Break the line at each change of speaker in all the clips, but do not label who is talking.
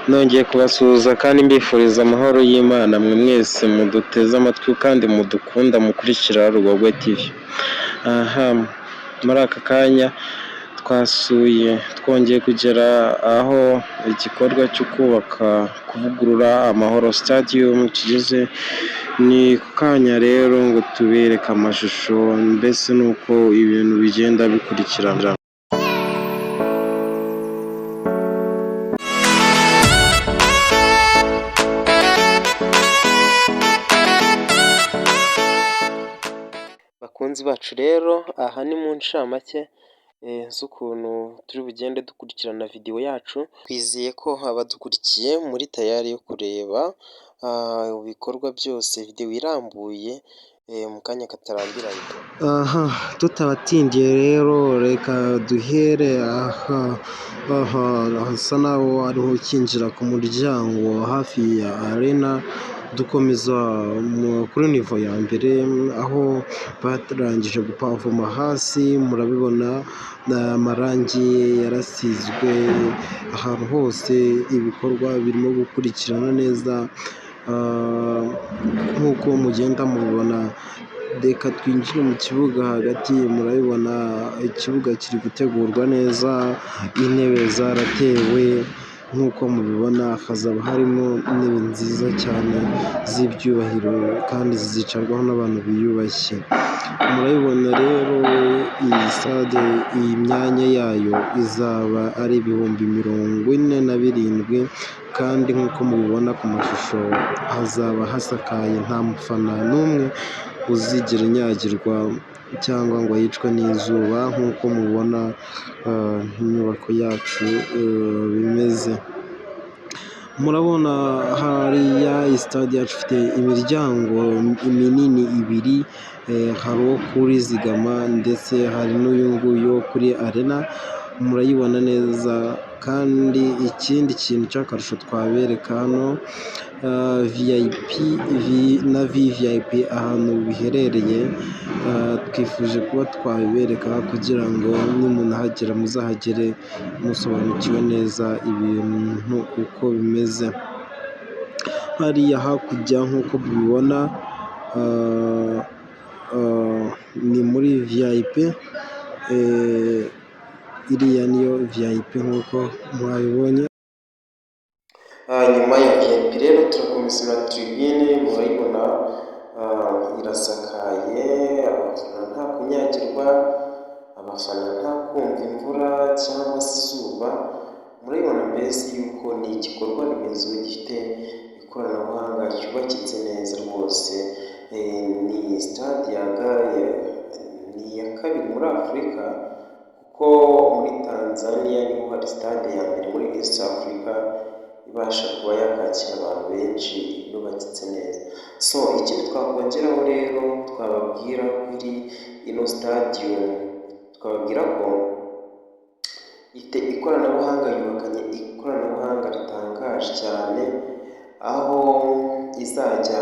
Nongeye kubasuhuza kandi mbifuriza amahoro y'Imana mwe mwese muduteze amatwi kandi mudukunda mukurikira Rugogwe TV. Aha muri aka kanya twasuye twongeye kugera aho igikorwa cyo kubaka kuvugurura Amahoro Stadium kigeze, ni ku kanya rero ngo tubereke amashusho mbese n'uko ibintu bigenda bikurikirana. Bakunzi bacu rero aha ni mu ncamake z'ukuntu turi bugende dukurikirana videwo yacu, twizeye ko abadukurikiye muri tayari yo kureba ibikorwa byose videwo irambuye mu kanya katarambiranye. Aha tutabatindiye rero reka duhere aha aha hasa naho ariho ukinjira ku muryango hafi ya arena, dukomeza kuri nivo ya mbere aho barangije gupavoma hasi, murabibona amarangi yarasizwe ahantu hose, ibikorwa birimo gukurikirana neza nk'uko mugenda mubibona. Reka twinjire mu kibuga hagati, murabibona ikibuga kiri gutegurwa neza, intebe zaratewe nk'uko mubibona hazaba harimo intebe nziza cyane z'ibyubahiro kandi zizicarwaho n'abantu biyubashye. Murabibona rero iyi sitade iyi myanya yayo izaba ari 47,000 kandi nk'uko mubibona ku mashusho hazaba hasakaye nta mufana n'umwe uzigera unyagirwa cyangwa ngo yicwe n'izuba nk'uko mubibona inyubako yacu bimeze. Murabona hariya sitade yacu ifite imiryango minini ibiri, hari uwo kuri zigama ndetse hari n'uyu nguyu wo kuri arena, murayibona neza kandi ikindi kintu cy'akarusho twabereka hano VIP na VVIP ahantu biherereye, twifuje kuba twabibereka kugira ngo nimunahagera muzahagere musobanukiwe neza ibintu uko bimeze. Hariya hakurya nk'uko mubibona ni muri VIP, iriya niyo VIP nk'uko mwabibonye. Nyuma ya VIP rero turakomeza na tribune, murayibona irasakaye, abafana nta kunyagirwa, abafana nta kumva imvura cyangwa se izuba, murabibona mbese yuko ni igikorwa remezo gifite ikoranabuhanga cyubakitse neza rwose, ni sitade ni iya kabiri muri Afurika kuko muri Tanzania niho hari sitade ya mbere muri East Africa ibasha kuba yakakira abantu benshi yubakitse neza. So ikindi twakongeraho rero twababwira kuri ino stadium, twababwira ko ifite ikoranabuhanga, yubakanye ikoranabuhanga ritangaje cyane, aho izajya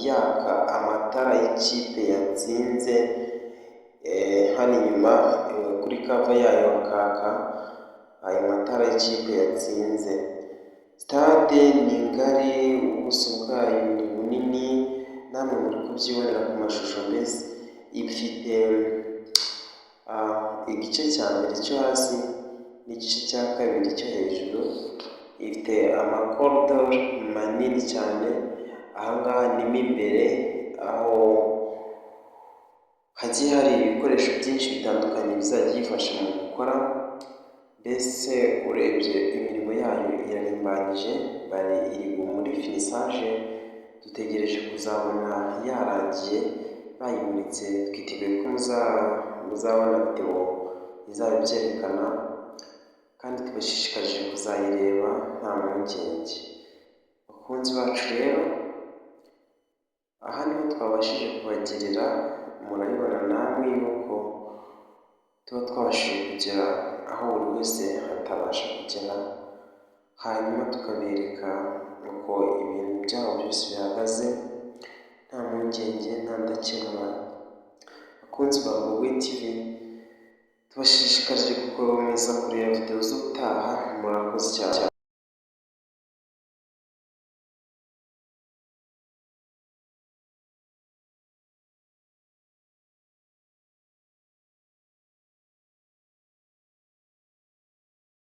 yaka amatara y'ikipe yatsinze, hano inyuma kuri cover yayo hakaka ayo matara y'ikipe yatsinze. Sitade ni ngari, ubuso bwayo ni bunini, namwe muri kubyibonera ku mashusho mbese ifite igice cya mbere cyo hasi n'igice cya kabiri cyo hejuru, ifite amakoridoro manini cyane, aha ngaha ni mo imbere aho hagiye hari ibikoresho byinshi bitandukanye bizajya biyifasha mu gukora, mbese urebye imirimo yayo irarimbanyije, iri muri finissage, dutegereje kuzabona yarangiye bayimuritse, twiteguye ko muzabona videwo izaba ibyerekana kandi tubashishikarije kuzayireba nta mpungenge. Bakunzi bacu rero aha niho twabashije kubagerera, murabibona namwe yuko tuba twabashije kugera aho buri wese atabasha kugera, hanyuma tukabereka uko ibintu byabo byose bihagaze, nta mpungenge, nta ndakemwa. Bakunzi ba Rugogwe TV, tubashishikarije gukomeza kureba videwo z'ubutaha, murakoze cyane.